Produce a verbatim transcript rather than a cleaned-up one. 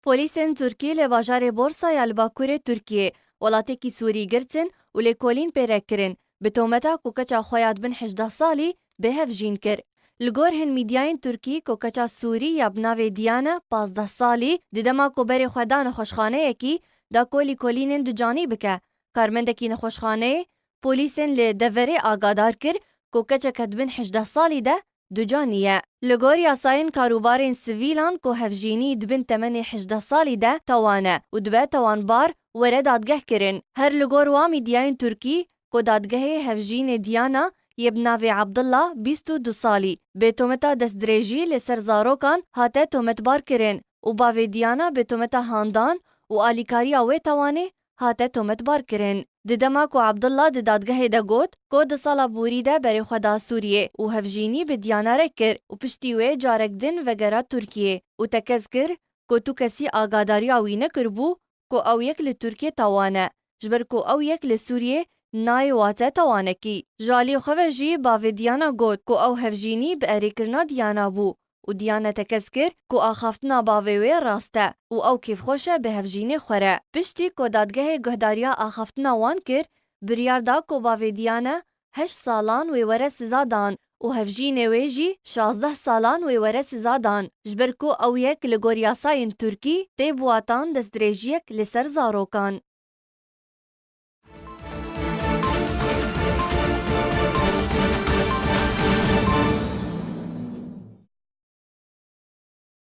Polîsên Tirkî li bajarê Borsa ya li bakurê Tirkiyê welatêkî Sûrî girtin û lêkolîn pê re kirin, bi tometa ku keça xwe ya dibin hejdeh salî bê hevjîn kir. Li gor hin mîdyayên Tirkî ku keça Sûrî ya bi navê Diyana, pazdeh salî, di dema ku berê xwe da nexweşxaneyekî, da ku lêkolînên ducanî bike, karmendekî nexweşxaneyê polîsên li deverê agadar kir ku keçeke dibin hejdeh salî de ducanî ye. Li gor yasayên karûbarên sivîlan ku hevjînî dibin temenê hejdeh salî de tawan e û dibe tawanbar were dadgeh kirin. Her li gor wa mîdyayên Tirkî ku dadgehê hevjînê Diyana yê bi navê Abdullah, bîst û du salî, bi tometa destdirêjî li ser zarokan hate tometbar kirin û bavê Diyana bi tometa handan û alîkariya wê tawanê hate tometbar kirin. Di dema ku Abdullah di dadgehê de got ku di sala borî de berê xwe da Sûriyê û hevjînî bi Diyana re kir û piştî wê carek din vegera Tirkiyê û tekez kir ku tu kesî agadariya wî nekiribû ku ew yek li Tirkiyê tawan e, ji ber ku ew yek li Sûriyê nayê wate tawanekî. Ji alî xwe ve jî bavê Diyana got ku ew hevjînî bi erêkirina Diyana bû û Diyana tekez kir ku axaftina bavê wê rast e û ew kêfxweş e bi hevjînê xwe re. Piştî ku dadgehê guhdariya axaftina wan kir, biryar da ku bavê Diyana heşt salan wê were siza dan û hevjînê wê jî şazdeh salan wê were siza dan, ji ber ku ew yek li gor yasayên Tirkî tê bi watan destdirêjiyek li ser zarokan.